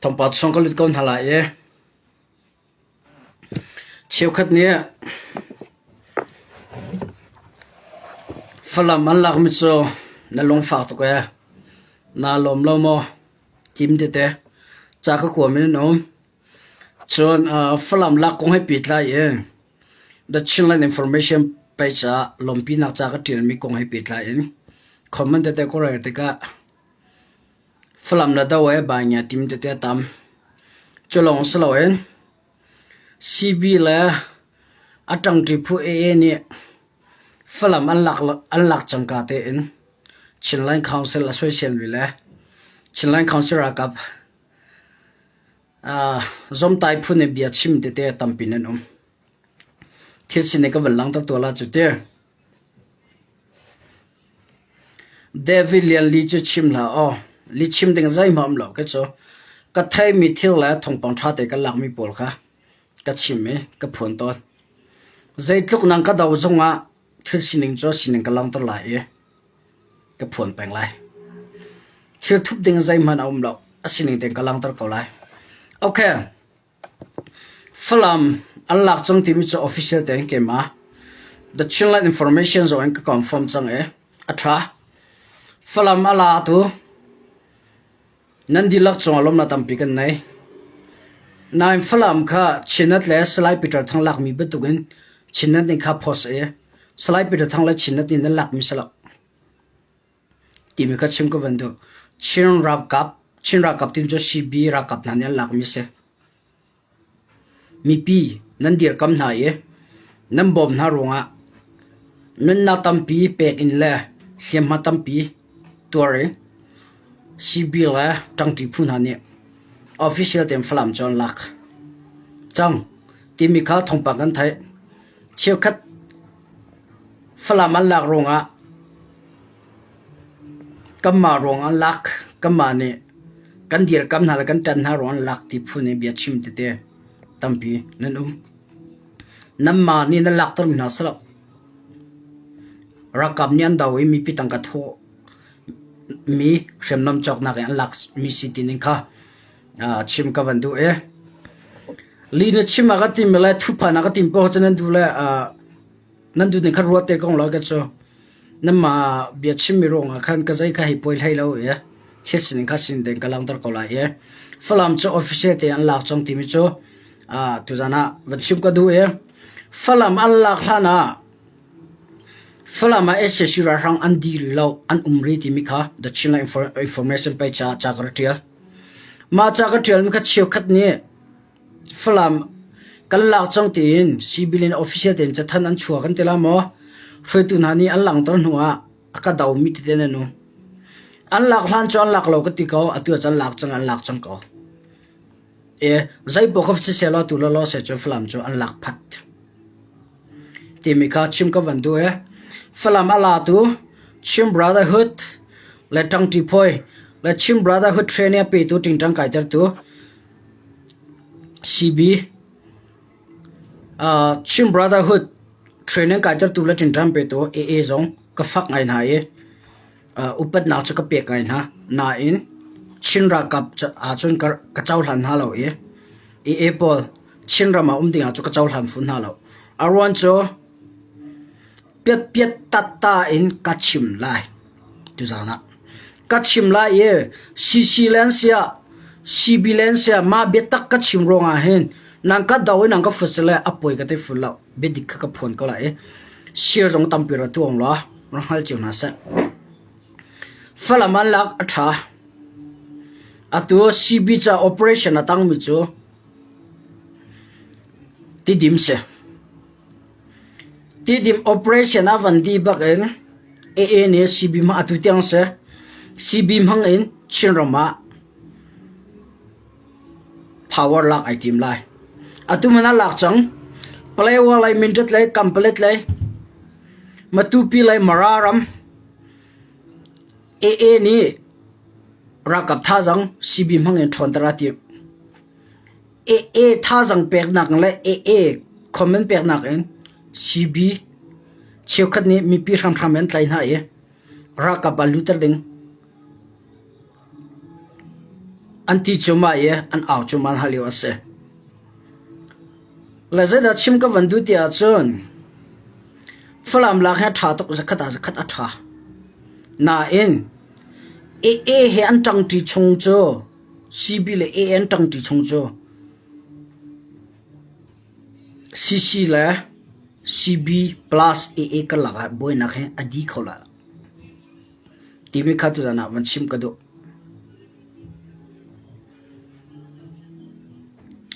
Thawngpang chung ka lut ko hna lai i cheukhat nih Falam an lakmi cu na lungfak tuk ee, naa lawm lo maw? Kim tete ca ka kuam in an um. Cun Falam lak kong he pehtlai in The Chinland Information page ah lawmhpinak ca ka ṭialmi kong he pehtlai in comment tete ka rel tikah Falam le Do he baingia tim tete a tam. Cu lawng si loin CB le a ṭangṭi phu AA nih Falam an lak, an lak cangka tein Chinland Council a soiselmi le Chinland Council ralkap Zawmtai phun i bia chim tete tampi nan um. Thil sining ka van langhter tuah la cu ti. David Lian Li cu chim hlah aw. Li chim ding zeihmah um lo ke cu. Ka theimi thil le thawngpang ṭha te ka lakmi pawl kha ka chim i ka phuan tawn. Zeitluk nang ka do zongah thil sining cu sining ka langhter lai i ka phuan peng lai. Thil thup ding zeihmanh a um lo. A sining tein ka langhter ko lai. Okay. Falam an lak cang timi cu official tein keimah The Chinland Information zong in ka confirm cang i a ṭha. Falam a la tu nan dihlak cungah lawmhnak tampi kan nei. Nain Falam kha Chinnet le Salai Peter Thang lakmi bantukin Chinnet nih kha post i Salai Peter Thang le Chinnet nih nan lakmi si lo timi kha chim ka van duh. Chin ralkap Chin ralkap tim cu CB ralkap hna nih an lakmi si. Mipi nan dirkam hna i nan bawm hna ruangah nunnak tampi pek in le hliamhma tampi tuar in CB le ṭangṭi phu hna nih official tein Falam cu an lak cang timi kha thawngpang kan theih. Cheukhat Falam an lak ruangah Kanmah ruang an lak. Kanmah nih kan dirkam hna le kan ṭan hna ruang an lak ti phun in bia chim tete tampi nan um. Nanmah nih nan laktermi hna si lo. Ralkap nih an do i mipi tangka thawh mi hriamnam cawknak in an lak mi si ti ning kha chim ka van duh i li na chim ah ka tim le thuphan ah ka tim paoh cu nan duh le Nan duh ning kha ruat te ko law ka cu nanmah bia chimmi ruangah khan ka zei kha hei puai hlei lo i thil sining kha sin ding ka langhter ko lai i Falam cu official te an lak cang timi cu tuzan ah van chim ka duh i Falam an lak hlan ah Falam ah SAC ralhrang an dir rih lo an um rih timi kha The Chinland Information page ah ca ka rak ṭial. Mah ca ka ṭialmi kha cheukhat nih Falam kan lak cang tiin civilian official tein cathanh an chuak an ti la maw? Hruaitu hna nih an langhter hnu ah a ka domi tete nan um. An lak hlan cu an lak lo ka ti ko, atu ah cun lak cang an lak cang ko. E zeipaoh kha siseh law tu law seh cu Falam cu an lak phat. Timi kha chim ka van duh e. Falam a latu Chin Brotherhood le Ṭangṭi Phawi le Chin Brotherhood training a petu ṭingṭang kaitertu CB Chin Brotherhood training kaitertu le ṭingṭang petu AA zong ka fak ngai hna i upatnak cu ka pek ngai hna. Nain Chin ralkap ahcun ka cohlan hna lo i AA pawl Chinram ah um ding ah cu ka cohlan fawn hna lo. A ruang cu piatpiat tatta in ka chim lai tuzaan ah. Ka chim lai i CC le an si ah CB le an si ah mah biatak ka chim ruangah hin nang ka do i nang ka fut sile a poi ka ti ful lo. Biadik kha ka phuan ko lai i sir zong tampi ra tuang law ra hngal cio hna seh. Falam an lak a ṭha. Atu CB ca operation a tangmi cu Tidim si. Tidim operation a van dih bak in AA nih CB hmang atu tiang si. CB hmang in Chinram ah power lak ai tim lai. Atu man a lak cang. Palewa lei Mindat lei Kampalet lei Matupi lei Mara ram AA nih ralkap thazaang CB hmang in ṭhawnter a timh. AA thazaang peknak le AA comment peknak in CB cheukhat nih mipi hramhram in an tlaih hna i ralkap ah lutter ding. An ti cuahmah i an au cuahmah hna lio a si. Le zeidah chim ka van duh ti ahcun Falam lak hi a ṭha tuk zakhat ah zakhat a ṭha. Nain AA he an ṭangṭi chung cu CB le AA an ṭangṭi chung cu CC le CB plus AA karlak ah buainak hi a di kho lai lo timi kha tuzan ah van chim ka duh.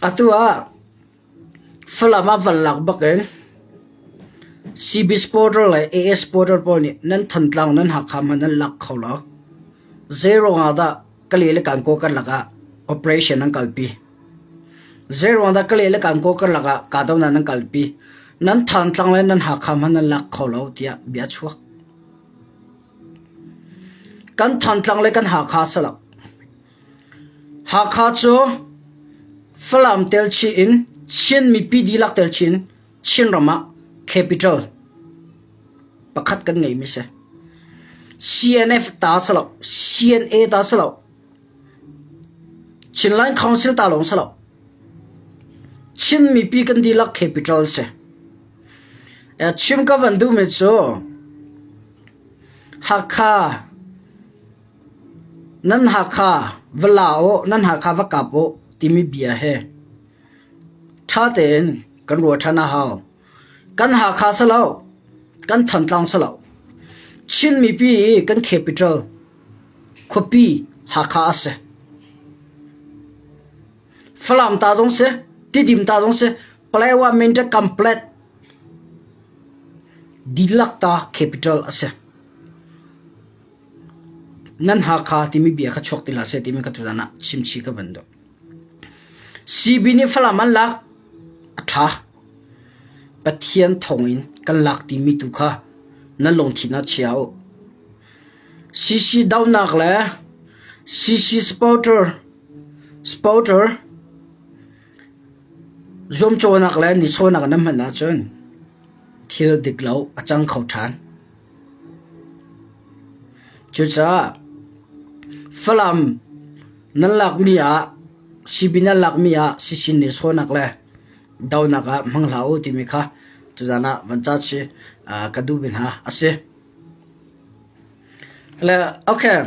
Atu ah Falam ah van lak bak in CB supporter le AA supporter pawl nih nan Thantlang nan Hakha hmanh nan lak kho lo. Zeiruang ah dah Kale le Kankaw karlak ah operation nan kalpi? Zeiruang dah Kale le Kankaw karlak ah kahdohnak nan kalpi? Nan Thantlang le nan Hakha hmanh nan lak kho lo tiah bia a chuak. Kan Thantlang le kan Hakha si lo. Hakha cu Falam telchih in Chin mipi dihlak telchih in Chinram ah capital pakhat kan ngeimi si. CNF ta si lo, CNA ta si lo, Chinland Council ta lawng si lo. Chin mipi kan dihlak capital si. Chim ka van duhmi cu Hakha Nan Hakha va la u, nan Hakha va kap u timi bia he ṭha tein kan ruah ṭhan a hau. Kan Hakha si lo, kan Thantlang si lo. Chin mipi i kan capital khuapi Hakha a si. Falam ta zong si, Tidim ta zong si, Paletwa Mindat Complex dihlak ta capital a si. Nan Hakha timi bia kha chuak ti hlah seh timi kha tuzan ah chimchih ka van duh. CB nih Falam an lak a ṭha. Pathian thawngin kan lak timi tu kha nan lungthin ah chia u. CC dohnak le CC supporter supporter zuamcawhnak le nisawhnak nan hman ahcun thil dik lo a cang kho ṭhan. Cucaah Falam nan lakmi ah CB nan lakmi ah sisin nih sawnak le donak ah hmang hlah u timi kha tuzan ah van ca si ka duhmi hna a si. Le okay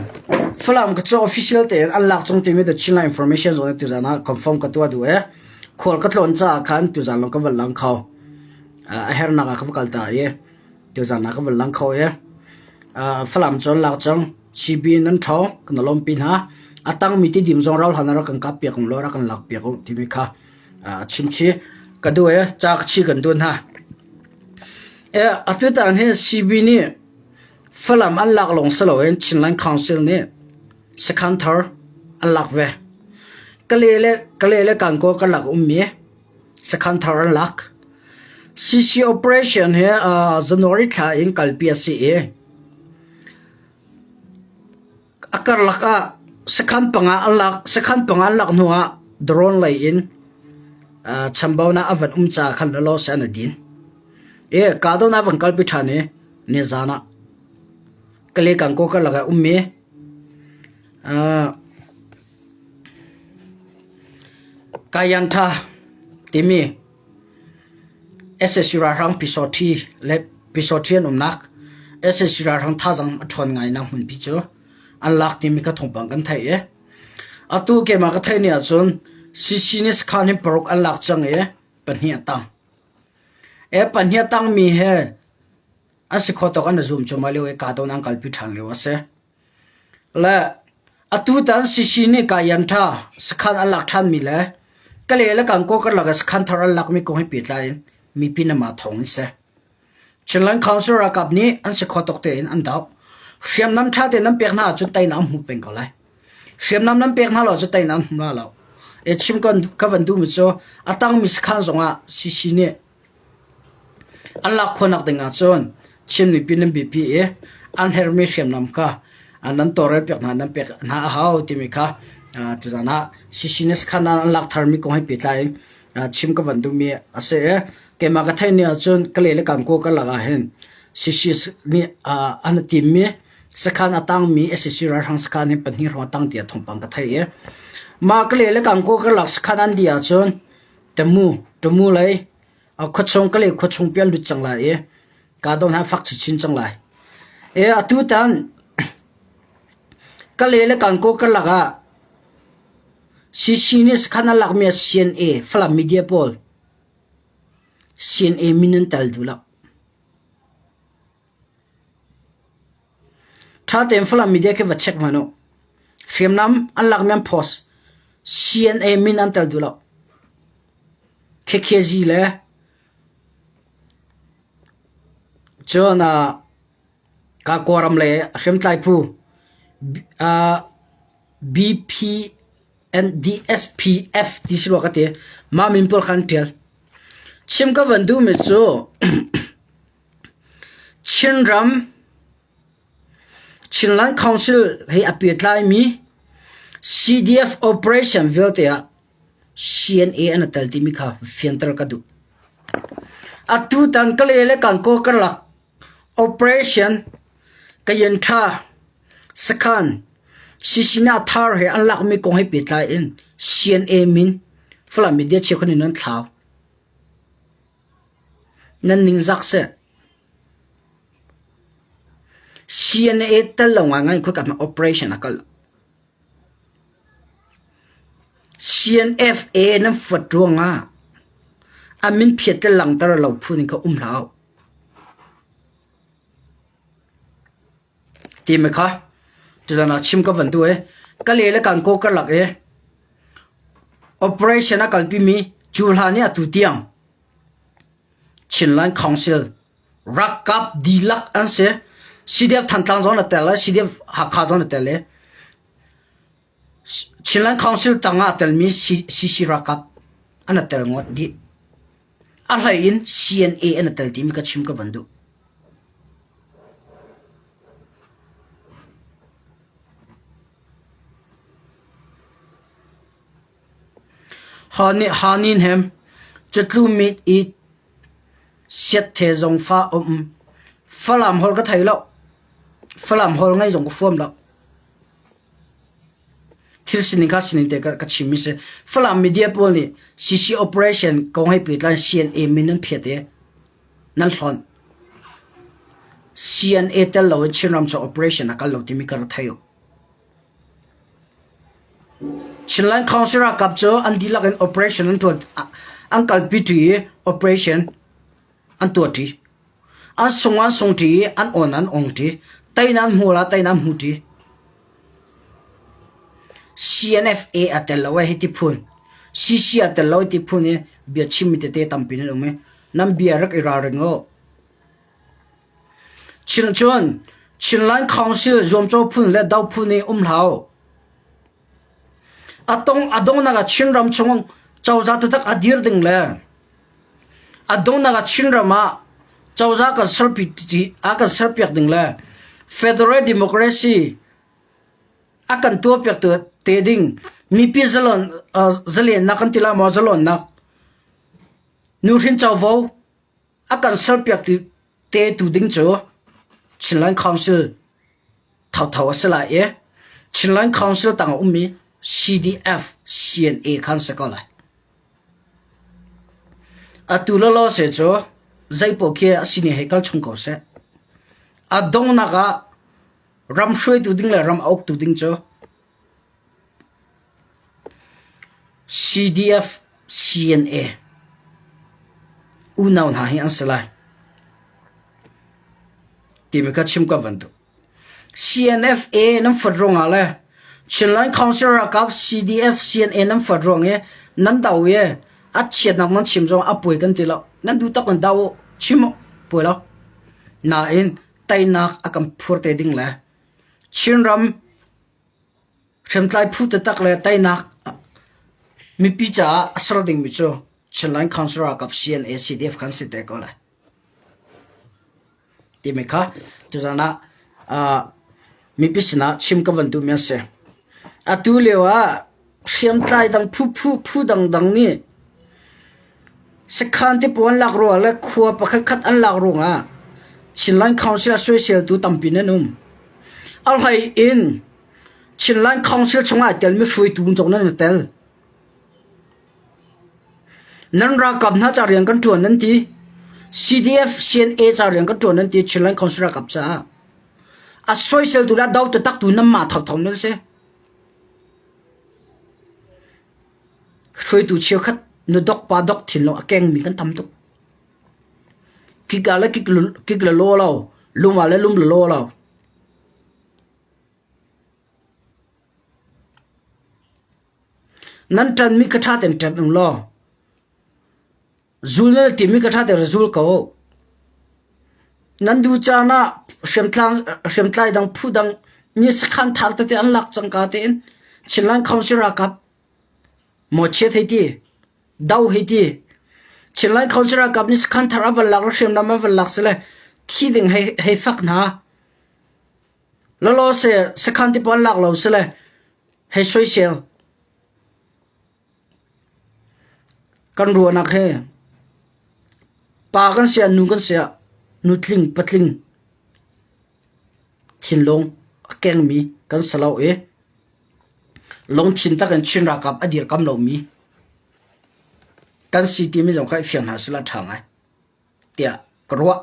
Falam ka cu official tein an lak chung timi the Chinland information zong tuzan ah confirm ka tuah duh e. Khual ka tlawn caah khan tuzan lawng ka van lang kho. A hernak ah ka va kal ta i Tuzan ah ka van lang kho i Falam cu an lak cang. CB nan ṭhawng, kan lawmpi hna. A tangmi tidim zong rauhhlan ah rak kan kap piak law rak kan lak piak u timi kha a chimchih. Ka duh e, ca ka chi kan duh hna. E, atutan hi CB nih Falam an lak lawng si loin Chinland Council nih sakhan thar an lak ve. Kale le Kale le Kankaw karlak ummi sakhan thar an lak. CC operation hi January thla in kalpi a si i a karlak ah sakhan panga an lak sakhan panga an lak hnu ah drone lei in chambaunak a van um caah khan lawlaw se an i din. I kahdohnak a van kalpi ṭhan i nizan ah Kale Kankaw karlak ah ummi Kayantha timi sac ralhrang Pyisawṭhi le Pyisawṭhi an umnak sac ralhrang thazaang a ṭhawn ngainak hmunpi cu an lak timi kha thawngpang kan theih i atu keimah ka theih ni ahcun CC nih sakhan hi paruk an lak cang i pahnih a tang. E pahnih a tangmi he an si kho tawk an i zum cuahmah lio i kahdohnak an kalpi ṭhan lio a si. Le atutan CC nih Kayan-tha sakhan an lak ṭhanmi le Kale le Kankaw karlak ah sakhan thar an lakmi kong he pehtlai in mipi na mah thawng in seh. Chinland Council ralkap nih an si kho tawk tein an doh. Hriamnam ṭha tein nan pek hna ahcun teinak an hmu peng ko lai. Hriamnam nan pek hna lo ahcun teinak an hmu la lo. E chim ka van duhmi cu a tangmi sakhan zongah CC nih An lak khawhnak ding ahcun Chin mipi nan biapi i an herhmi hriamnam kha nan tawlrelpiak hna nan pek hna a hau timi kha tuzan ah CCNS khan an lak tharmi kong he pehtlai in chim ka van duhmi a si i keimah ka theih ni ahcun Kalay le Kankaw karlak ah hin CCS nih an i timmi sakhan a tangmi sac ralhrang sakhan hi pahnih hrawng a tang tiah thawngpang ka theih i. Mah Kale le Gangaw karlak sakhan an dih ahcun Tamu, Tamu lei khuachung Kale khuachung pi an lut cang lai i kahdohnak a fak chinchin cang lai. E atutan Kale le Gangaw karlak ah CC nih sakhan an lakmi ah CNA Falam media pawl CNA min an tel duh lo. Ṭha tein Falam media khi va check hmanh u. Hriamnam an lakmi an post. CNA min an tel duh lo. KKG le cun uh, Kawlram lei hriamtlai phu uh, BP NDSPF ti si rua ka ti. Mah min pawl kha an ṭial. Chim ka van duhmi cu Chinram Chinland Council he a pehtlaimi CDF operation vialte ah CNA an i tel timi kha fianter ka duh. Atutan Kale le Kankaw karlak operation Kayin-ṭha sakhan Sisina thar he an lakmi kong he pehtlai in CNA min Falam media cheukhat nih nan thlau. Nan ningzak seh. CNA tel lo ngaingai in khoika hmanh operation a kal. CNFA nan fuat ruangah a min phiat le langhter lo phun in kha um hlah u. Timi kha tuzan ah chim ka van duh i ka le le kan kaw karlak i operation a kalpimi cu hlan i atu tiang Chinland Council ralkap dihlak an si. CDF Thantlang zong na tel i CDF Hakha zong na tel i Chinland Council tangah a telmi CC ralkap an i tel ngawt dih. A hlei in CNA an i tel timi ka chim ka van duh. Hanin hem cutlu mit i siatthe zong fa a um. Falam holh ka thei lo. Falam holh ngai zong ka fuam lo. Thil sining kha sining te ka chim mi si. Falam media pawl nih CC operation kong he pehtlai CNA min an phiat i nan hlonh. CNA tel lo in Chinram cu operation a kal lo timi ka ra thei u. Chinland Council ralkap cu an dihlak in operation an tuan an kalpi ṭi i operation an tuah ṭi. An sung an sung ṭi i an awn an ong ṭi. Teinak an hmu la teinak an hmu ṭi. CNFA a tel lo ai hiti phun. CC a tel lo ti phun i bia chimmi tete tampi nan um i nan bia rak i ralring u. Chin cun Chinland Council zuamcaw phun le do phun i um hlah u. A tong a dongnak ah Chinram chung cozah taktak a dir ding le a dongnak ah Chinram ah cozah kan serpi a kan serpiak ding le Federal Democracy a kan tuahpiak te ding mipi zalon zalennak kan ti la maw zalonnak nuhrin covo A kan serpiak te tu ding cu Chinland Council thotho a si lai i Chinland Council tang a ummi CDF CNA khan si ko lai. Atu lawlaw se cu zeipaoh khi a sining hei kal chung ko seh. A donghnak ah ram hruaitu ding le ram a uktu ding cu CDF CNA unau hna hi an si lai timi kha chim ka van duh. CNFA nan fat ruangah le Chinland Council ralkap CDF CNA nan fat ruang i nan do i a chiatnak nan chim zong a puai kan ti lo. Nan duh tak in do u, chim u, puai lo. Nain teinak a kan phur te ding le Chinram Hriamtlai phu taktak le teinak mipi caah a ser dingmi cu Chinland Council ralkap CNA CDF kan si te ko lai. Timi kha tuzan ah mipi sinah chim ka van duhmi a si. Atu lio ah hriamtlai dang phu phu phu dangdang nih Sakhan te pawl an lak ruangah le khua pakhat khat an lak ruangah Chinland Council a soiseltu tampi nan um. A hlei in. Chinland Council chungah ai telmi hruaitu zong nan i tel. Nan ralkap hna ca rian kan ṭuan nan ti. CDF, CNA ca rian kan ṭuan nan ti Chinland Council ralkap caah. A soiseltu le a do taktaktu nanmah thotho nan si. Hruaitu cheukhat nudok pa dok thinlung a kengmi kan tam tuk. Kik ah le kik le law lo, lum ah le lum le law lo. Nan ṭanmi kha ṭha tein ṭan ung law zul nan timi kha ṭha tein zul ko. Nan duh caan ah hriamtlai dang phu dang nih sakhan thar tete an lak cangka tein Chinland Council ralkap mawchiat hei ti, do hei ti. Chinland Council ralkap nih sakhan thar a van lak le hriamnam a van lak sile thi ding hei fak hna. Lawlaw se sakhan ti pawl lak lo sile hei soisel. Kan ruahnak hi pa kan si ah nu kan si ah nutling patling thinlung a kengmi kan si lo i lungthin tak in Chin ralkap a dirkam lomi kan si timi zong kha i fiang hna sehla ṭha ngai tiah ka ruah.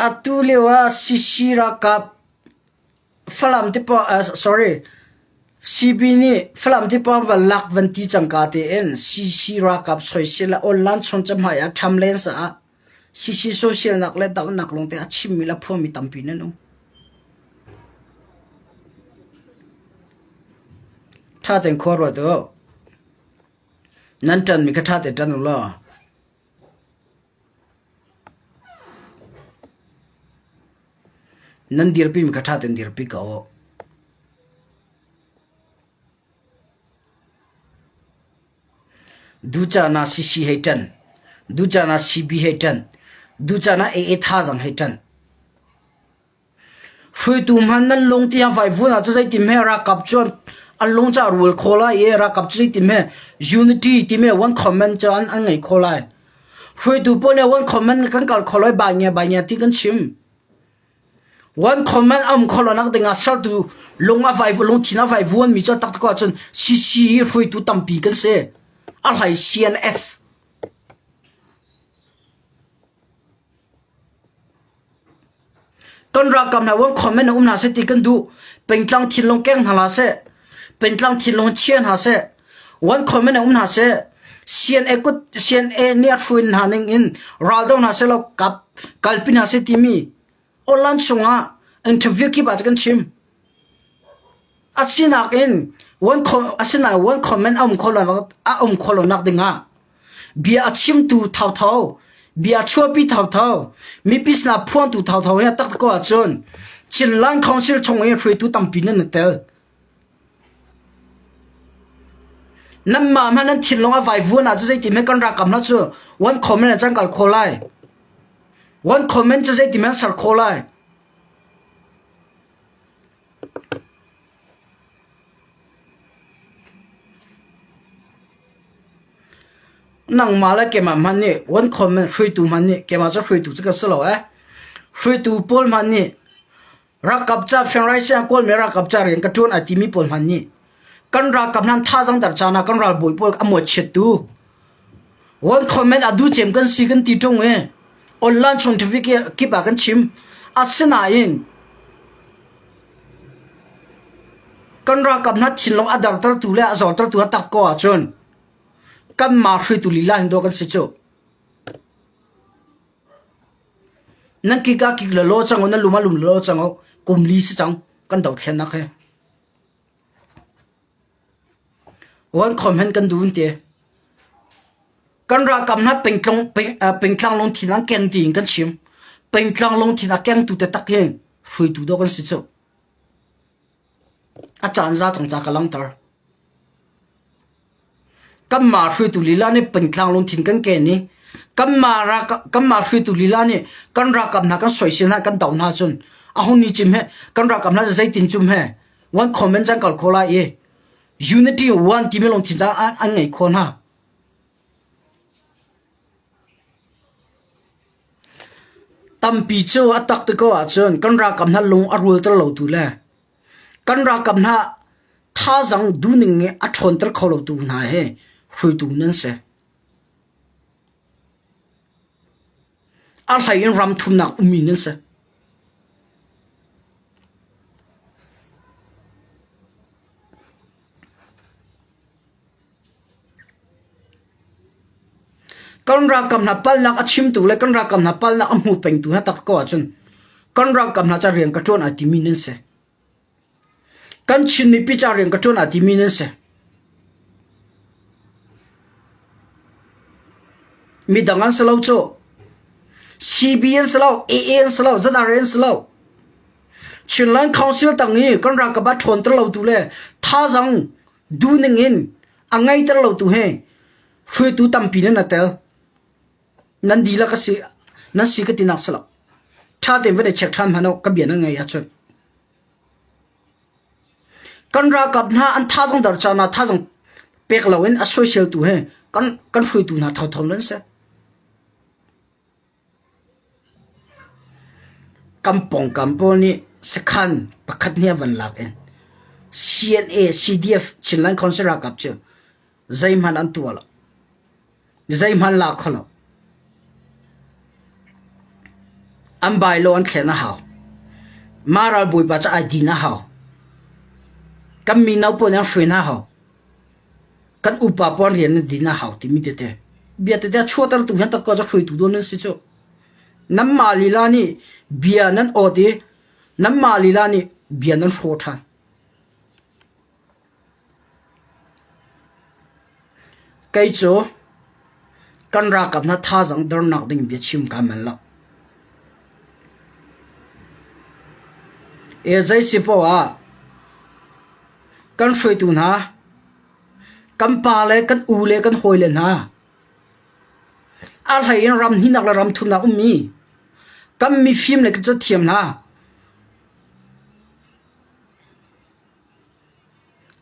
Atu lio ah CC ralkap Falam tipa sorry CB nih Falam tipa van lak van ti cangka tein CC ralkap soisel le online chung cahmai ah ṭham len caah CC social nak le dohnak lawngte a chimmi le phuami tampi nan um. Ṭha tein khua ruat u. Nan ṭanmi kha ṭha tein ṭan u law. Nan dirpimi kha ṭha tein dirpi ko u. Ducaan ah CC hei ṭan, ducaan ah CB hei ṭan, ducaan ah AA thazaang hei ṭan. Hruaitu hmanh nan lung tiang vaivun ah cu zeitin hme ralkap cu an lung cu a rul kho lai i ralkap cu zeitin hme unity timi one command cu an ngei kho lai. Hruaitu pawl nih one command kan kal kho lai bai ngia bai ngia ti kan chim. One command a um kho lo nak ding ah sertu lung a vai lungthin a vaivuan mi cu taktak ahcun CC i hruaitu tampi kan si. A hlei CNF. Kan ralkap hna one comment um hna seh ti kan duh. Pengtlang thinlung keng hna hlah seh. Pengtlang thinlung chia hna seh. One comment um hna seh. CNA kut CNA nih a hruai hna ning in raldo hna seh law kap kalpi hna seh timi online chungah interview kip ah kan chim. Asinak in one asinain one comment a um kho lo a um kho lo nak dingah bia a chimtu thotho bia a chuahpi thotho mipi sinah phuangtu thotho hi tak ko ahcun Chinland Council chung i hruaitu tampi nan i tel. Nanmah hmanh nan thinlung a vaivuan ah cu zeiti hmanh kan ralkap hna cu one comment ah can kal kho lai. One comment cu zeiti hmanh ser kho lai. Nangmah le keimah hmanh nih one comment hruaitu hmanh nih keimah cu hruaitu cu ka si lo eh. Hruaitu pawl hmanh nih ralkap ca Fiangrai siang Kawlmi ralkap ca rian ka ṭuan ai timi pawl hmanh nih kan ralkap hna thazaang dar caan ah kan ralbawi pawl a muachiattu one comment a duh cem kan si kan ti ṭung i online chung traffic kip ah kan chim. Asinain Kan ralkap hna thinlung a dartertu le a zortertu a tak ko ahcun kanmah hruaitu lila hin dawh kan si cu. Nan kik ah kik lelaw cang u, nan lum ah lum lelaw cang u. Kum li si cang kan dothlennak hi. Wan khom hen kan duh ti. Kan ralkap hna pengtlang pengtlang lungthin an keng tiin kan chim. Pengtlang lungthin a kengtu te tak hi hruaitu dawh kan si cu. A caan za cang ca ka langhter. Kanmah hruaitu lila nih pengtlang lungthin kan ken i kanmah ralkap kanmah hruaitu lila nih kan ralkap hna kan soisel hna kan doh hna cun a hung ni cim he kan ralkap hna zeitin cum he one comment cang kal kho lai i unity one timi lungthin cang an ngei kho hna. Tampi cu a tak ti ko ahcun kan ralkap hna lung a rualter lotu le kan ralkap hna thazaang duhning i a ṭhawnter kho lotu hna hi hruaitu nan si. A hlei in ram thumnak ummi nan si. Kan ralkap hna palnak a chimtu le kan ralkap hna palnak a hmu pengtu hna tak ko ahcun kan ralkap hna ca rian ka ṭuan ai timi nan si. Kan Chin mipi ca rian ka ṭuan ai timi nan si. Midang an si lo cu. CB an si lo, AA an si lo, ZRA an si lo. Chinland Council tang i kan ralkap a ṭhawnter lotu le thazaang duhning in a ngeiter lotu he hruaitu tampi nan a tel. Nan dihlak a si, nan si ka tinak si lo. Ṭha tein van i check ṭhan hmanh u, ka bia nan ngei ahcun. Kan ralkap hna an thazaang dar caan ah thazaang pek loin a soiseltu he kan kan hruaitu hna thotho nan si. Kan pawngkam pawl nih sakhan pakhat nih a van lak in CNA, CDF, Chinland Council ralkap cu zeihmanh an tuah lo. Zeihmanh la kho lo. An bylaw an thlen a hau. Mah ralbawipa cu ai din a hau. Kan mino pawl nih an hruai hna hau. Kan upa pawl rian an din a hau timi tete. Bia tete a chuahtertu hian takka cu hruaitu dawn nan si cu. Nanmah lila nih bia nan awt i nanmah lila nih bia nan hrawh ṭhan. Kei cu kan ralkap hna thazaang dornak ding biachim kaa manh lo. E zei si poah ah kan hruaitu hna, kan pa le kan u le kan hawile hna, a hlei in ram hnihnak le ram thumnak ummi kan mifim le kan cathiam hna,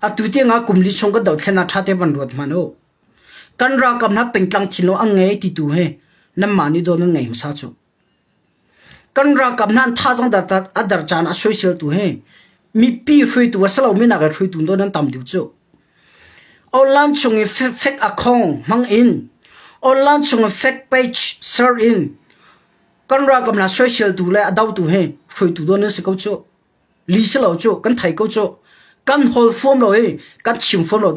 Atu tiangah kum li chung kan dothlennak ṭha tein van ruat hmanh u. Kan ralkap hna pengtlang thinlung an ngei ti tu hi nanmah nih dawn nan ngei hmasa cu. Kan ralkap hna an thazaang a dar caan a soiseltu hi mipi hruaitu a si lomi nak in hruaitu dawn nan tam deuh cu. Online chung i fake account hmang in online chung i fake page ser in kan ralkap hna soiseltu le a dotu hi hruaitu dawn nan si ko cu. Li si lo cu kan thei ko cu. Kan hawl fuam lo i kan chim fuam lo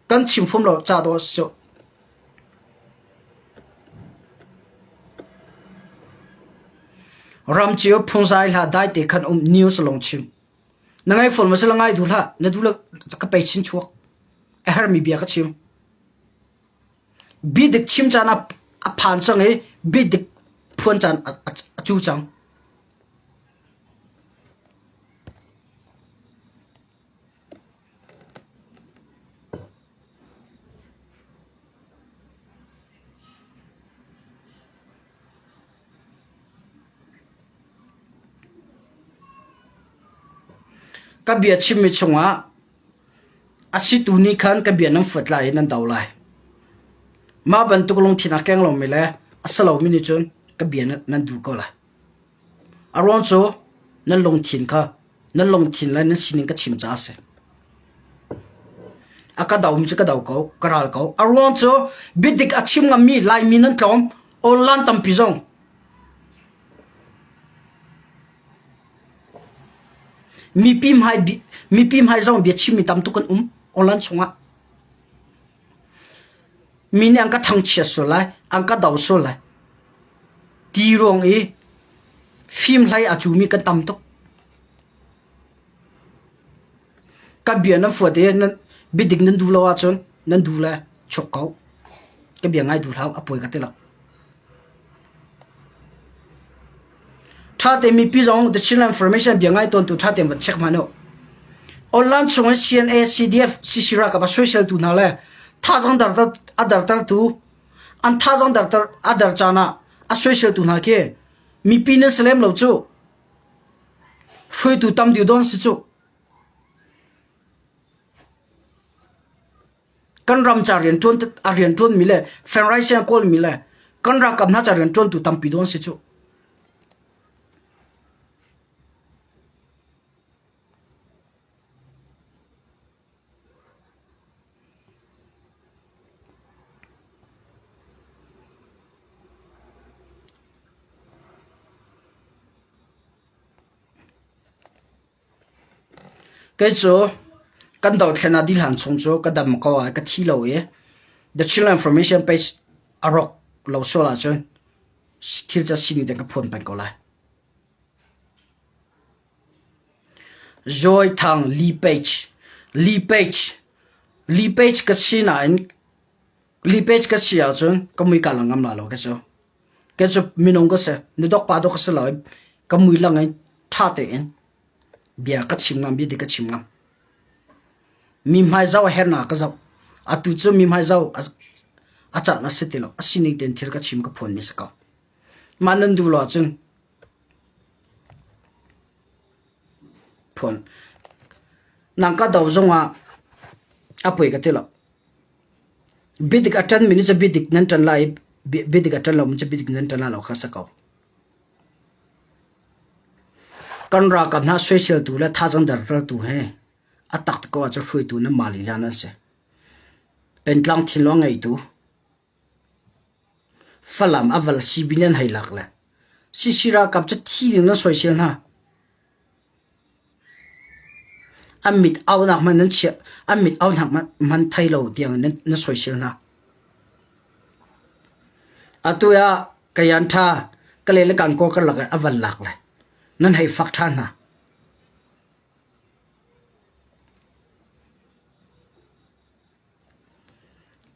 kan chim fuam lo ca dawh a si cu. Ram cio phungzai hlah dai te khan um news lawng chim. Na ngai fawn ma si la ngai duh hlah na duh le ka pei chin chuak. A hermi bia ka chim. Bi dik chim caan a phan cang i bi dik phuan caan a cu cang. Ka bia chimmi chungah a situ nih khan ka bia nan fuat lai i nan do lai. Mah bantuk lungthin a keng lomi le a si lomi nih cun ka bia nan duh ko lai. A ruang cu nan lungthin kha nan lungthin le nan sining ka chim caah a si. A ka domi cu ka do ko, ka ral ko. A ruang cu biadik a chim ngammi Laimi nan tlawm, online tampi zong. Mipi hmai mipi hmai zong bia chimmi tam tuk kan um online chungah. Mi nih an ka thangchiat sual lai, an ka do sual lai. Ti ruang i fim hlei a cumi kan tam tuk. Ka bia nan fuat i nan biadik nan duh lo ahcun nan duh le chuak ko. Ka bia ngai duh hlah, a pawi ka ti lo. Ṭha tein mipi zong The Chinland Information bia ngai tawntu ṭha tein van check hmanh u. Online chung in CNA, CDF, CC ralkap a soiseltu hna le thazaang darter a dartertu an thazaang darter a dar caan ah a soiseltu hna khi mipi nan si lem lo cu. Hruaitu tam deuh dawn si cu. Kan ram ca rianṭuan a rianṭuanmi le fenrai siang kawlmi le Kan ralkap hna ca rianṭuantu tampi dawn si cu. Kei cu kan dothlen ah dihlan chung cu ka dam ko ah ka thi lo i The Chinland Information page a rawk lo sual ahcun thil ca sining te ka phuan peng ko lai. Joy Thang Lee Page Lee Page Lee Page ka si nain Lee Page ka si ahcun ka mui ka lang ngam la lo ka cu. Kei cu minung ka si. Nudok pa dok ka si lo i ka mui lang in ṭha tein bia ka chim ngam, bia dik ka chim ngam. Mi hmai zoh a hernak ka zoh. Atu cu mi hmai zoh a caan a si ti lo. A sining tein thil ka chim ka phuanmi si ko. Mah nan duh lo ahcun phuan. Nang ka do zongah a poi ka ti lo. Biadik a ṭanmi nih cun biadik nan ṭan lai i biadik a ṭan lomi cu biadik nan ṭan lai lo kha a si ko. Kan ralkap hna soiseltu le thazaang dertertu he a tak ko ahcun hruaitu nanmah lila nan si. Pentlang thinlung a ngeitu Falam a val CB nan hei lak le CC ralkap cu thi ding nan soisel hna. An mit aunak hmanh nan chiah, an mit aunak hmanh thei lo tiang in nan soisel hna. Atu ah kayan ṭha ka le le kan kaw karlak ah a van lak le nan hei fak ṭhan hna.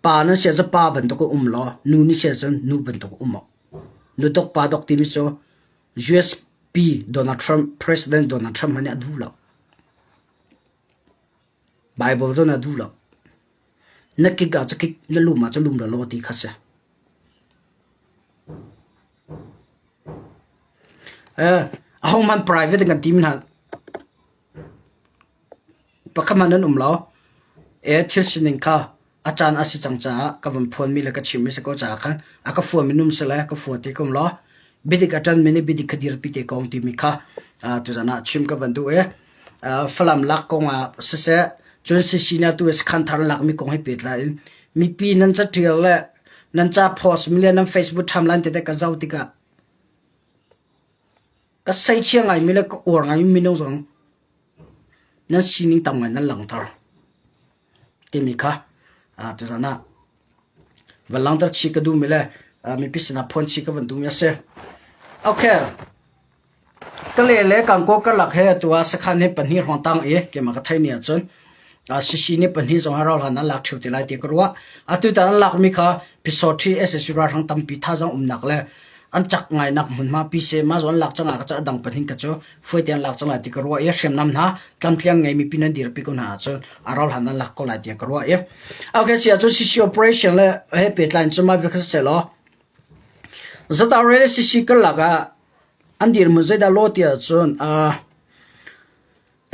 Pa na si ahcun pa bantuk in um law nu na si ahcun nu bantuk in um awk. Nu dok pa dok timi cu US Pi Donald Trump, President Donald Trump nih a duh lo. Bible zong a duh lo. Na kik ah cu kik, na lum ah cu lum law law ti kha si. Eh, ahohmanh private kan ti mi hna Pakhat hmanh nan um lo. E thil sining kha a caan a si cang caah ka van phuanmi le ka chimmi si ko caah khan a ka fuami num si le ka fua te ko law biadik a ṭanmi nih biadik kha dirpi te ko timi kha tuzan ah chim ka van duh i Falam lak kong ah siseh cun sisina tu sakhan thar lakmi kong he pehtlai in mipi nan caṭial le nan ca post mi le nan Facebook timeline tete ka zoh tikah ka seichia ngaimi le ka uar ngaimi minung zong nan sining tam ngai nan langhter timi kha tuzan ah van langhter chih ka duhmi le mipi sinah phuan chih ka van duhmi a si. Okay. Ka le le kangkaw karlak he atu ah sakhan he pahnih hrawng tang i keimah ka theih ni ahcun Sisi nih pahnih zong ah rauhhlan an lak ṭheo te lai ti ka ruah. Atu tan an lakmi kha Pisawṭhi SSU ralhrang tampi thazaang umnak le an cak ngainak hmunhma pise mah zawn lak cang ah ka cu a dang pahnih ka cu fuaite an lak cang lai ti ka ruah i hriamnam hna tlamtliang ngeimi pin an dirpi ko hna ahcun a rauhhlan an lak ko lai tiah ka ruah i okay si ahcun CC operation le he pehtlai in cun mah vial kha siseh law Zatare le CC karlak ah an dirhmun zeidah law ti ahcun uh,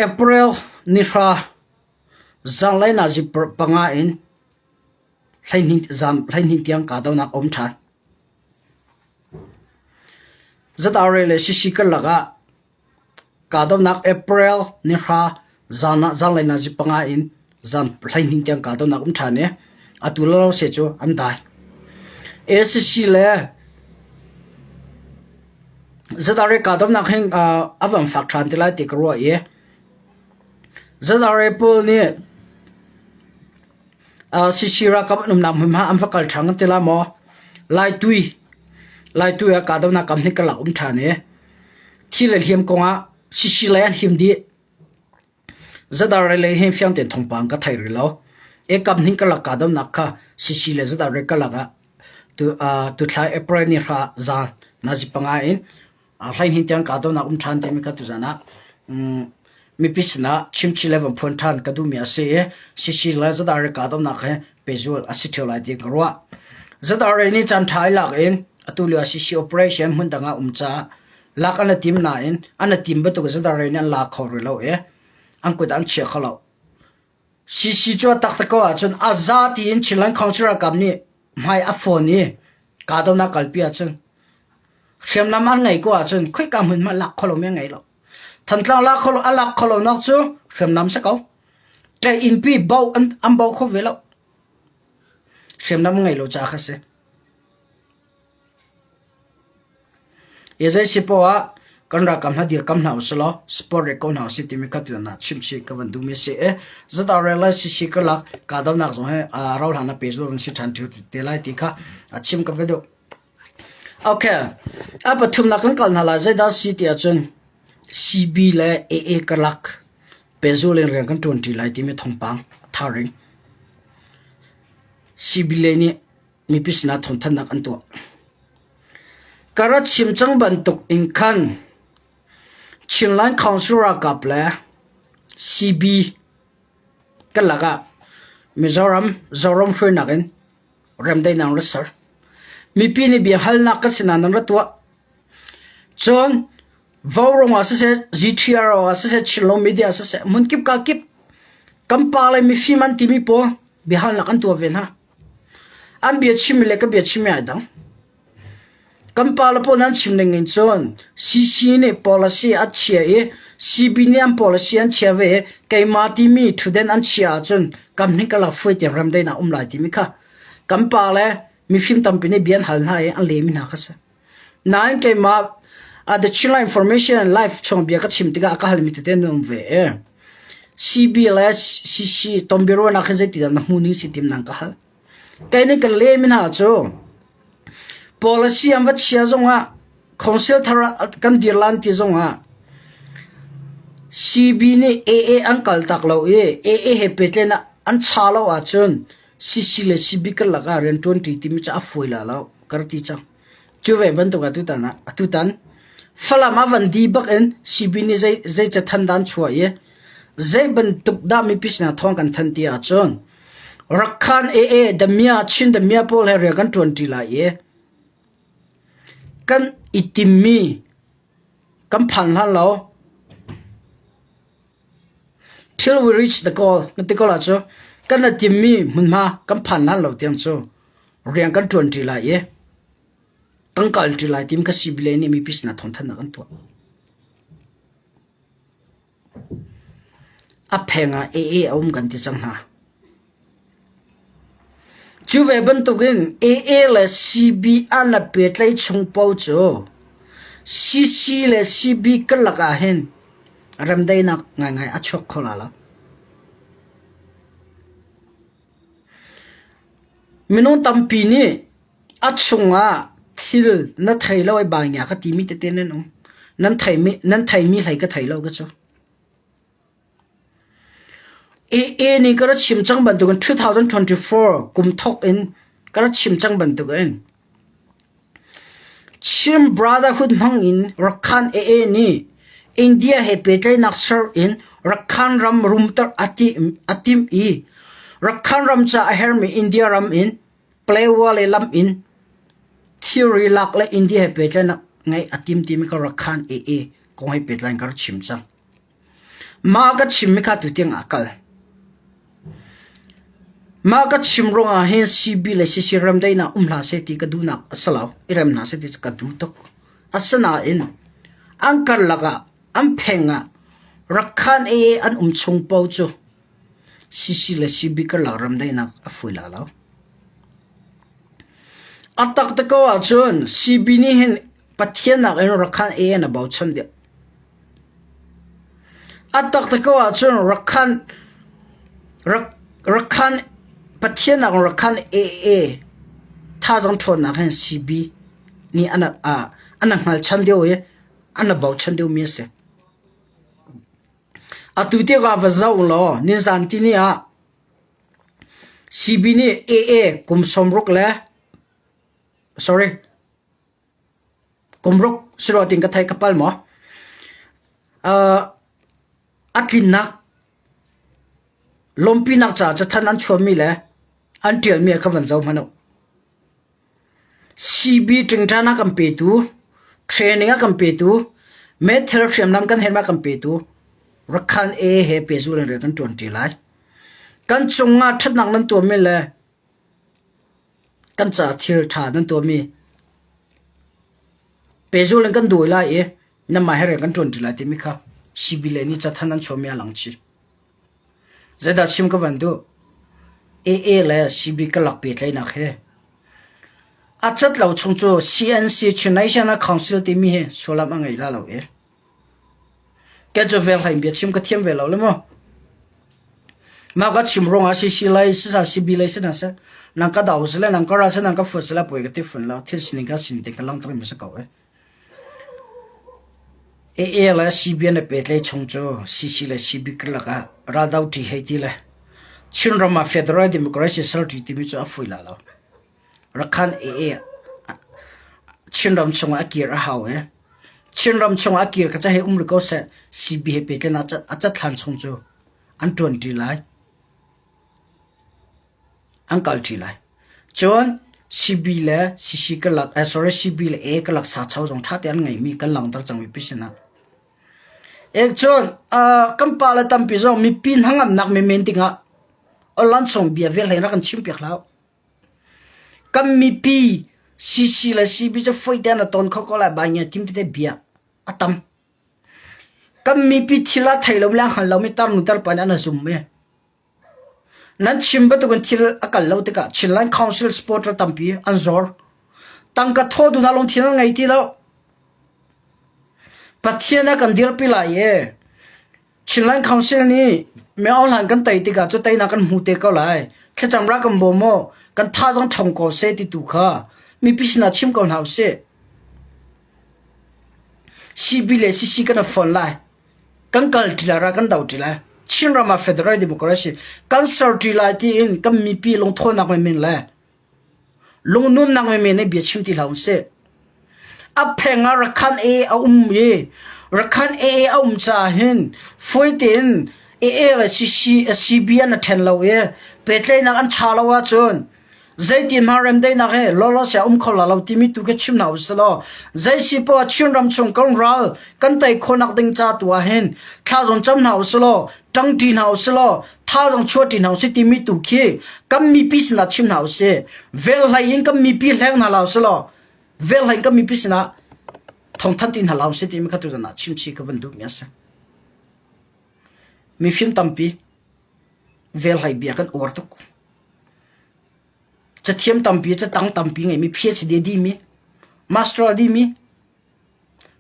April nihra zanlei nazi panga in 12 tiang kahdohnak a um ṭhan. Zatare le Sisi karlak ah kahdohnak April nihra zan ah zanlei nazi panga in zan 12 tiang kahdohnak um ṭhan i atu lo se cu an dai. ACC le Zatare kahdohnak hin a van fak ṭhan te lai ti ka ruah i Zatare pawl nih CC ralkap an umnak hmunhma an va kal ṭhan kan ti la maw? Laitui Laitui ah kahdohnak kam hi karlak um ṭhan i thi le hliam kongah CC lei an him dih. Zadar lei hin fiang tein thawngpang ka thei rih lo. E kam hning karlak kahdohnak kha CC le Zadar karlak ah tu tuthla April ni hra zan nazi panga in hleihnih tiang kahdohnak um ṭhan timi kha tuzan ah mipi sinah chimchih le van phuan ṭhan ka duhmi a si i CC le Zadar kahdohnak he pehzulh a si ṭheo lai ti ka ruah. Zadar nih caan ṭha i lak in atu lio CC operation hmun dang ah um caah lak an i tim nain an i tim bantuk Zadar nih an la kho rih lo i an kut ah an chia kho lo. CC cu a taktak ko ahcun a za tiin Chinland Council ralkap nih hmai a fawn i. Kahdohnak kalpi ahcun hriamnam an ngeih ko ahcun khoika hmun hmanh lak kho lomi an ngei lo. Thantlang lak kho lo a lak kho lonak cu hriamnam si ko. Ṭaih innpi bo an, an bo kho ve lo. Hriamnam ngei lo caah kha si. Hi zei si poah ah kan ralkap hna dirkam hna usih law support rih ko hna usih timi kha tutan ah chimchih ka van duhmi a si i ZRA le CC karlak kahdohnak zong hi rauhhlan ah pehzulh an si ṭhan ṭheo te lai ti kha chim ka va duh. Okay, a pathumnak kan kal hna lai. Zeidah a si ti ahcun CB le AA karlak pehzulh in rian kan ṭuanṭi lai timi thawngpang a thar in CB lei nih mipi sinah thawngthanhnak an tuah. Ka ra chim cang bantuk in khan Chinland Council ralkap le CB kan lakah Mizoram Zoram hruainak in remdaihnak ra ser. Mipi nih biahalnak ka sinah nan ra tuah. Cun Vaurawng ah siseh, GTR ah siseh, Chinlo media ah siseh, hmunkip ka kip kan pa le mifim an timi pawl biahalnak an tuah ve hna. An biachim le ka biachim ai dang. Kan pa le pawl nan chim ning in cun CC nih policy a chia i CB nih an policy an chia ve i keimah timi thuden an chia ahcun kam hnih ka lak fuai tiang remdaihnak um lai timi kha kan pa le mifim tampi nih bia an hal hna i an lemi hna kha si. Nain keimah the Chinland Information Life chung bia ka chim tikah a ka halmi tete an um ve i CB le CC tonbiaruahnak hi zeitidah na hmu ning si tim nang ka hal. Kei nih ka lehmi hna cu policy an va chia zongah council thar kan dir lan ti zongah CB nih AA an kal tak lo i AA he pehtlaihnak an cha lo ahcun CC le CB karlak ah rianṭuanṭi timi cu a fawi la lo ka rak ti cang. Cu ve bantuk atutan ah atutan Falam ah van di bak in CB nih zei zei cathan dah an chuah i zei bantuk dah mipi sinah thawng kan thanh ti ahcun Rakhan AA Damia Chin Damia pawl he rian kan ṭuanṭi lai i kan i timmi kan phan hlan lo Till we reach the goal na ti ko la cu kan i timmi hmunhma kan phan hlan lo tiang cu rian kan ṭuan ṭi lai i kan kal ṭi lai tim ka sibile nih mipi sinah thawngthanhnak an tuah. A pheng ah AA a um kan ti cang hna. Cu ve bantukin AA le CB an a pehtlaih chung paoh cu CC le CB karlak ah hin remdaihnak ngaingai a chuak kho la lo. Minung tampi nih a chungah thil na thei lo ai bai ka timi tete nan um. Nan theimi nan theimi hlei ka thei lo ka cu. AA nih ka rak chim cang bantukin 2024 kum thawk in ka rak chim cang bantukin Chin Brotherhood hmang in Rakhan AA nih India he pehtlaihnak ser in Rakhan ram rumter a tim, a timh i Rakhan ram ca a hermi India ram in Palewa le lam in thilri lak le India he pehtlaihnak ngeih a tim timi ka Rakhan AA kong he pehtlai in ka rak chim cang. Mah ka chimmi kha tutiang ah a kal. Mah ka chim ruangah hin CB le CC remdaihnak um hlah seh ti ka duhnak a si lo. I rem hna seh ti cu ka duh tuk. Asinain an karlak ah an pheng ah Rakhan AA an um chung paoh cu CC le CB karlak remdaihnak a fawi la lo. A taktak ko ahcun CB nih hin Pathian nakin Rakhan AA an a bochan deuh. A taktak ko ahcun Rakhan rak Rakhan Pathian nakin Rakhan AA thazaang ṭhawnnak hin CB nih an a an a hngalchan deuh i an a bochan deuhmi a si. Atu tiang ah va zoh law nizan tini ah CB nih AA kum 60 le sorry Kum ruk si rua tiin ka theih ka pal maw? Uh, a tlinnak lawmpinak caah cathanh an chuahmi le an ṭialmi kha van zoh hmanh u. CB ṭingṭan a kan petu, training a kan petu, meithal hriamnam kan herhmi a kan petu, Rakhan A he pehzulh in rian kan ṭuanṭi lai. Kan cungah ṭhatnak nan tuahmi le Kan caah thil ṭha nan tuahmi pehzul in kan dawi lai i nanmah he rian kan ṭuanṭi lai timi kha CB lei nih cathanh an chuahmi a lang chih. Zeidah chim ka van duh? AA le CB karlak pehtlaihnak hi a cat lo chung cu CNC Chin National Council timi hi sullam a ngei la lo i Kei cu velhlei in biachim ka thiam ve lo le mu. Mah ka chim ruangah CC lei sisa CB lei si hna seh, nang ka do sile nang ka ral sile nang ka fuat sile puai ka ti fun lo. Thil sining kha sin te ka langhter mi si ko eh. AA le CB an i pehtlaih chung cu CC le CB karlak ah raldo ṭi hei ti le Chinram ah Federal Democracy ser ṭi timi cu a fui la lo. Rakhan AA Chinram chungah a kir a hau i Chinram chungah a kir kha ca hei um rih ko seh CB he pehtlaihnak a cat hlan chung cu an ṭuanṭi lai. An kalṭi lai. Cun CB le CC karlak, eh, sorry, CB le A karlak sacho zong ṭha tein an ngeihmi kan langhter cangmi pi sinah. Ek cun uh, kan pa le tampi zong mipi hnangamnak menmen dingah online song bia vel hlei rak kan chim piak hlah. Kan mipi CC le CB cu foi tein a ton kho ko lai bai nge tim tete bia a tam. Kan mipi thil a thei lo le a hngal lomi tarnu tarpa nih an a zum i nan chim bantukin thil a kal lo tikah Chinland Council supporter tampi an zor. Tangka thaw duhnak lungthin an ngei ti lo. Pathian a kan dirpi lai i Chinland Council nih Myo Hlan kan tei tikah cu teinak kan hmu te ko lai. Thlacam ra kan bawm maw? Kan thazaang ṭhawng ko seh ti tu kha mipi sinah chim ko hna usih. CB le CC kan i fon lai. Kan kal ṭi lai ra kan do ṭi lai. Chinram ah Federal Democracy kan ser ṭi lai tiin kan mipi lungthawnnak menmen le lungnuamnak menmen nih bia chim ti hlah usih. A pheng ah Rakhan A a um i Rakhan A a um caah hin fawi tein AA le CC, CB an i ṭhen lo i pehtlaihnak an ṭha lo ahcun Zeitin hmanh remdaihnak he lawlaw sia um kho la lo timi tu khi chim hna usih law zei si poah Chinram chung kan ral kan tei khawhnak ding ca tu ah hin thla zong cam hna usih law ṭangṭi hna usih law thazaang chuahṭi hna usih timi tu khi kan mipi sinah chim hna usih. Velhlei in kan mipi hleng hna la usih law velhlei in kan mipi sinah thawngthanh ti hna la usih timi kha tuzan ah chimchih ka van duhmi a si. Mifim tampi velhlei bia kan uar tuk. Cathiam tampi, catang tampi ngeimi, PhD a dihmi, master a dihmi,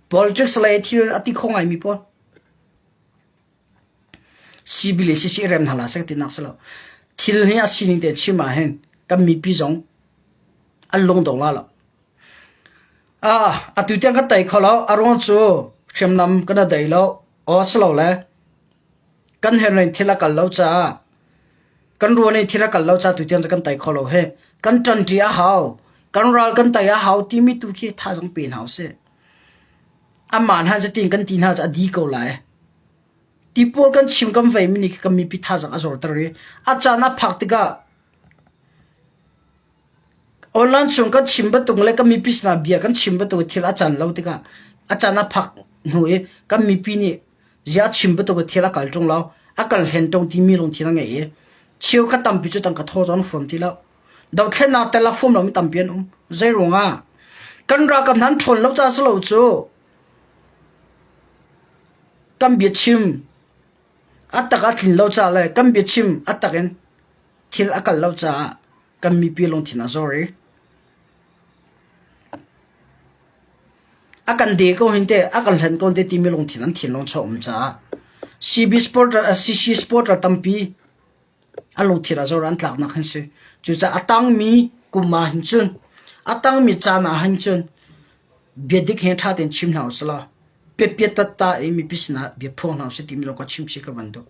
politics lei thil a ti kho ngaimi pawl. CB le CC rem hna la seh tinak si lo. Thil hi a sining te chim ah hin kan mipi zong an lungdong la lo. Ah, atu tiang kan tei kho lo. A ruang cu hriamnam kan dei lo. Aw si lo le kan herren thil a kal lo caah kan ruan i thil a kal lo caah tutiang cu kan tei kho lo he kan ṭanṭi a hau kan ral kan tei a hau timi tu khi thazaang pe hna usih amah hna cu tiin kan ti hna cu a di ko lai ti pawl kan chim kan vei mi nih kan mipi thazaang a zorter i a caan a phak tikah Online chung kan chim bantuk le kan mipi sinah bia kan chim bantuk thil a can lo tikah a can a phak hnu i kan mipi nih ziah a chim bantuk thil a kal ṭung lo, a kal hlen ṭung timi lungthin a ngei i cheukhat tampi cu tangka thaw cu an fuam ti lo. Dothlennak tel a fuam lomi tampi an um. Zei ruangah? Kan ralkap hna an ṭhawn lo caah si lo cu kan biachim a tak a tlin lo caah le kan biachim a tak in thil a kal lo caah kan mipi lungthin a zor i a kan de ko hin te a kan hlen ko te timi lungthin an thinlung chaw um caah CB supporter CC supporter tampi an lungthin a zor an tlaknak hin si cucaah a tangmi kum ah hin cun a tangmi caan ah hin cun bia dik he ṭha tein chim hna usih law piatpiat tatta i mipi sinah bia phuang hna usih timi lawng ka chim chih ka van duh.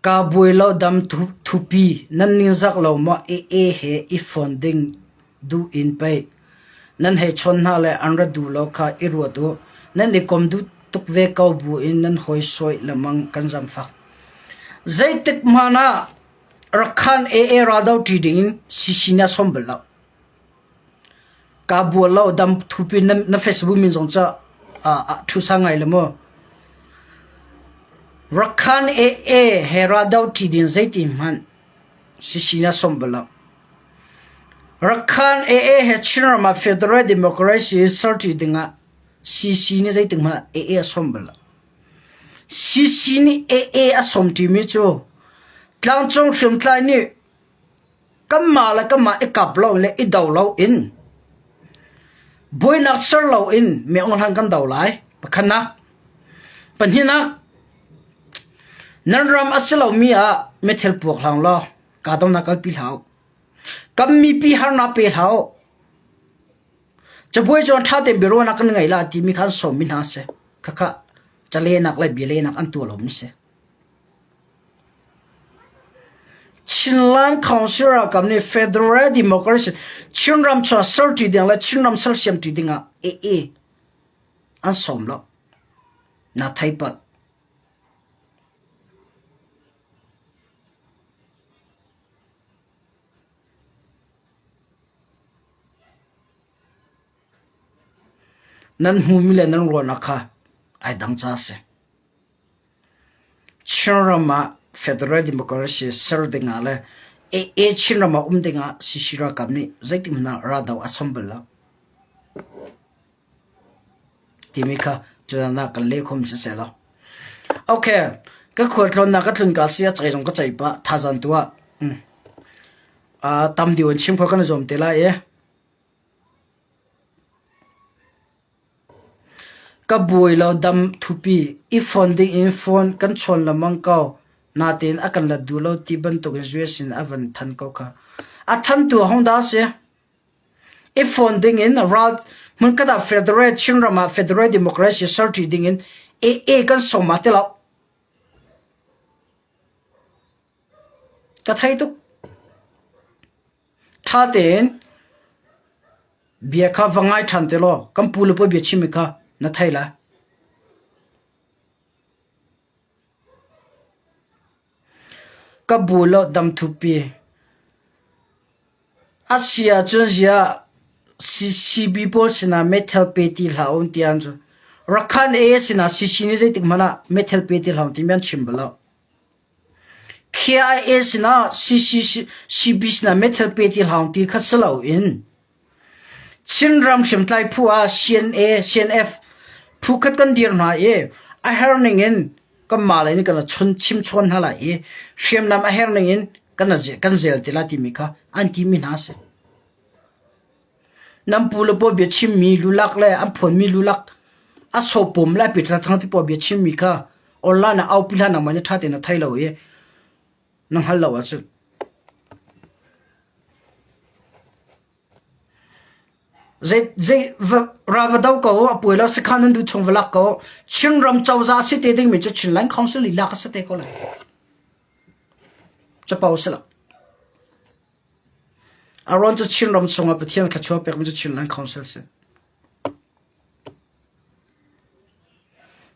Kaa buai lo dam thupi nan ningzak lo maw AA he i fon ding duh in pei nan hei chawn hna le an ra duh lo kha i ruat u. Nan i kom duh tuk ve ko buin nan hawi sawi lengmang kan zaangfak. Zeitik hmanh ah Rakhan AA raldo ṭi dingin CC nih a sawm bal lo. Ka bual lo dam thupi na, na Facebook min zong ca ah thu sa ngai le mu. Rakhan AA he ra do ṭi din zeiti hmanh sisi na som bal lo. Rakhan AA he Chinram ah Federal Democracy ser ṭi dingah CC nih zeitik hmanh ah AA a som bal lo. CC nih AA a som ṭimi cu tlangcung hriamtlai nih kanmah le kanmah i kap lo le i do lo in buainak ser lo in Myeong Hlan kan do lai. Pakhatnak. Pahnihnak. Nan ram a si lomi ah mithil puak hlang law kahdohnak kalpi hlah u. Kan mipi harnak pe hlah u. Cabuai cu ṭha tein biaruahnak kan ngei la timi kha an sawmmi hna a si. Khakha calehnak le bialehnak an tuah lomi si. Chinland Council ralkap nih Federal Democracy Chinram chuah serṭi ding le Chinram sersiamṭi dingah AA an sawm lo. Na thei palh. Nan hmumi le nan ruahnak kha ai dang ca a si. Chinram ah Federal Democracy ser dingah le AA Chinram ah um dingah CC ralkap nih zeitik hmanh ah raldoh a cham bal lo. Timi kha cudan ah kan leh khom siseh law. Okay, ka khualtlawnnak ka tlun ka si a cei zong ka cei pah thazan tu ah. Mm. Uh, tam deuh in chim kho kan i zuam te lai i. Ka buai lo dam thupi i phone ding in phone kan chawn lengmang ko. Natein a kan lat duh lo ti bantukin US in a van than ko kha. A thantu hong dah si? I phone ding in ral hmunkhat ah Federal Chinram ah Federal Democracy serṭi ding in AA kan sawm ah ti lo. Ka thei tuk. Ṭha tein bia kha va ngai ṭhan te law kan pu le pawl bia chimmi kha na thei lai. Ka bu lo dam thupi. A si ahcun ziah CCB pawl sinah meithal pe ti hlah u ti an cu. Rakhan AA sinah CC nih zeitik hmanh ah meithal pe ti hlah u timi an chim bal lo. KIA sinah CCB sinah meithal pe ti hlah u ti kha si loin Chinram hriamtlai phu ah CNA, CNF phu khat kan dir hna i a her ning in kanmah lei nih kan chun chimchawn hna lai i hriamnam a her ning in kan kan zel te lai timi kha an timi hna a si. Nan pu le pawl bia chimmi lulak le an phuanmi lulak a sopawm le a pitla thang ti pawl bia chimmi kha online ah aupi hlah nangmah nih ṭha tein na thei lo i na hngal lo ahcun Zei zei va ral va do ko a puai lo sakhan nan duh chung va lak ko Chinram cozah si te dingmi cu Chinland Council lila ka si te ko lai. Capo si lo. Aron cu Chinram chungah Pathian thluachuah pekmi cu Chinland Council si.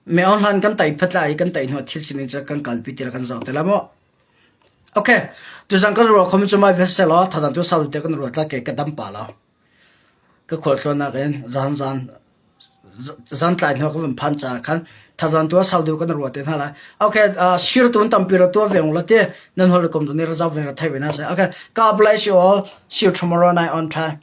Me hlan kan tai phat lai kan tai hnu thil sining cu kan kalpi ti kan zoh te la mu. Okay, tuzan kan ruah khom cu mai vessel lo thazan tu sau te kan ruat la ke ka dam pa lo. Ka khualtlawnnak in zan zan zan tlai hnu ka vun phan ca khan thazan tu sau deuh kan ruat te hna lai. Okay, uh, sir tun tampi ra tua veng la te nan hol kom tu ni ra zau veng ra thai ve na se. Okay, God bless you all. See you tomorrow night on time.